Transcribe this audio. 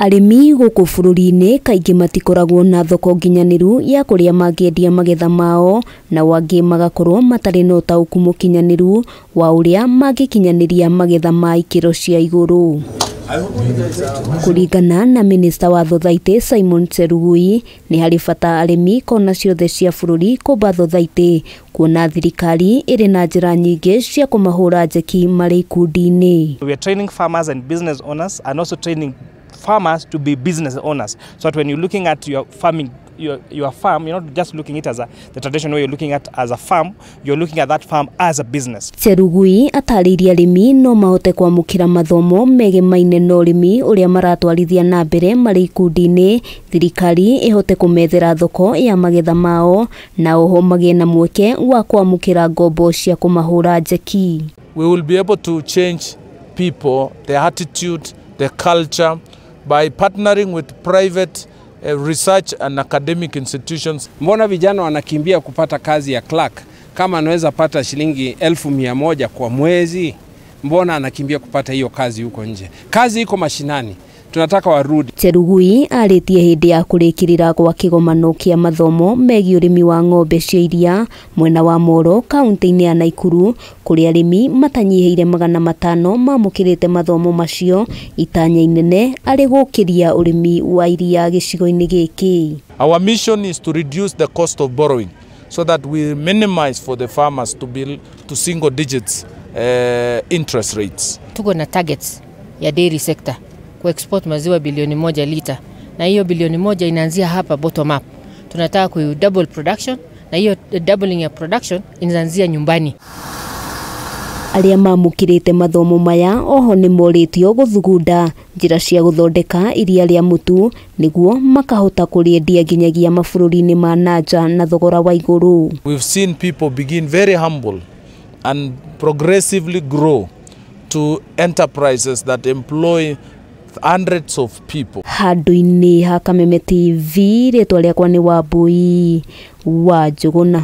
Arĩmi gũkũ bũrũri-inĩ kaingĩ matikoragwo na thoko nginyanĩru ya kũrĩa mangĩendia magetha mao, nao angĩ magakorwo matarĩ na ũtaũku mũkinyanĩru wa ũrĩa mangĩkinyanĩria magetha ma ikĩro cia igũrũ. Kũringana na minista wa thothaitĩ Simon Chelugui, nĩ harĩ bata arĩmi kona ciothe cia bũrũri kũmba thothaitĩ, kuona thirikari ĩrĩ na njĩra nyingĩ cia kũmahũra njeki marĩ ikundi-inĩ. We are training farmers and business owners and also training farmers to be business owners, so that when you're looking at your farming, your farm, you're not just looking at it as the traditional way, you're looking at as a farm, you're looking at that farm as a business. Chelugui atarĩirie arĩmi no mahote kwamũkĩra mathomo megemaine na ũrĩmi ũrĩa maratwarithia na mbere marĩ ikundi-inĩ, thirikari ĩhote kũmethera thoko ya magetha mao na oho magĩe na mweke wa kwamũkĩra ngombo cia kũmahũra njeki. We will be able to change people, their attitude, their culture by partnering with private research and academic institutions. Mbona vijana wanakimbia kupata kazi ya clerk kama anaweza pata shilingi 1,100 kwa mwezi? Mbona anakimbia kupata hiyo kazi huko nje? Kazi iko mashinani, tunataka warudi. Chelugui arĩtie hĩndĩ ya kũrĩkĩrĩra gwa kĩgomano kĩa mathomo megiĩ ũrĩmi wa ng'ombe cia iria mwena wa Moro kaunti-inĩ ya Naikuru, kũrĩa arĩmi matanyihĩire 500 mamũkĩrĩte mathomo macio, itanya inene arĩ gũkĩria ũrĩmi wa iria gĩcigo-inĩ gĩkĩ. Our mission is to reduce the cost of borrowing so that we minimize for the farmers to be to single digits interest rates. Tuko na targets ya dairy sector kuexport maziwa bilioni 1 lita, na hiyo bilioni 1 inaanzia hapa bottom up. Tunataka ku double production, na hiyo doubling ya production inaanzia nyumbani. Arĩa mamũkĩrĩte mathomo maya oho nĩ morĩtio gũthugunda njĩra cia gũthondeka iria rĩa mũtu nĩguo makahota kũrĩendia nginyagia mabũrũri-inĩ ma nanja na thogora wa igũrũ. We've seen people begin very humble and progressively grow to enterprises that employ hundreds of people. Handũ-inĩ ha Kameme TV, rĩtwa rĩakwa nĩ Wambui wa Njũgũna.